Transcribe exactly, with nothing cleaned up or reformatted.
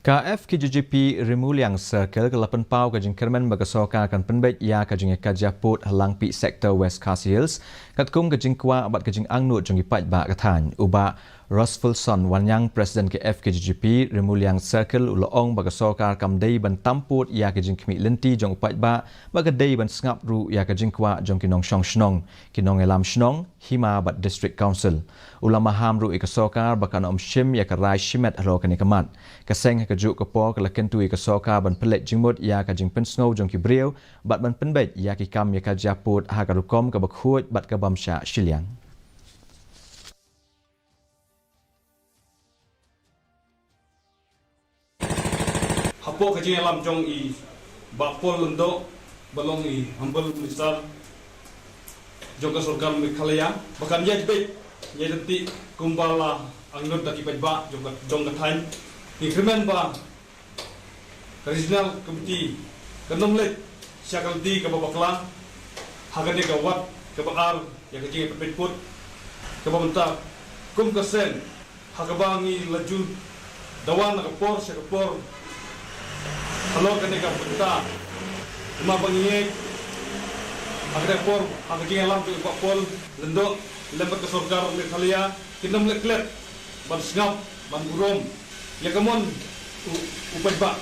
Ka F K J G P Rimuliang Circle ka la pynpaw ka jingkyrmen ba ka sorkar kan pynbeit ïa ka jingïakajia pud ha Langpih Sector, West Khasi Hills, katkum ka jingkwah bad ka jingangnud jong ki paidbah ka thaiñ. U Bah Rosfulson Wanniang, President ka F K J G P Rimuliang Circle, u la ong ba ka sorkar kam dei ban tam pud ïa ka jingkhmih lynti jong u paidbah, ba ka dei ban sngap ruh ïa ka jingkwah jong ki nongshong shnong, ki nongïalam shnong, hima bad District Council. U la maham ruh ïa ka sorkar ba kan ym shim ïa ka rai shimet halor kane ka mat. Ka seng ha kajuh ka por ka la kyntu ïa ka sorkar ban pynleit jingmut ïa ka jingpynsngew jong ki briew bad ban pynbeit ïa ki kam ïakajia pud ha ka rukom kaba khuid bad ka bym shah shiliang. Hapoh ka jingïalam jong i Bah Paul Lyngdoh, ba long i Humble Minister jong ka sorkar Meghalaya, ba kan ïaid beit ïaid ryntih kumba la angnud da ki paidbah jong ka, jong ka thaiñ. Ngi kyrmen ba ka Regional Committee kan ym leit sha ka lynti kaba bakla ha kane ka wad kaba ar ïa ka jingïapynbeit pud. Kaba mynta kum ka seng ha kaba ngi la ju dawa na ka por sha ka por halor kane ka bynta. Kumba ngi ngeit ha kane ka por ha ka jingïalam jong i Bah Paul Lyngdoh lem bad ka sorkar Meghalaya kin ym leh klet ban sngap ban burom ïa ka mon u, u paidbah.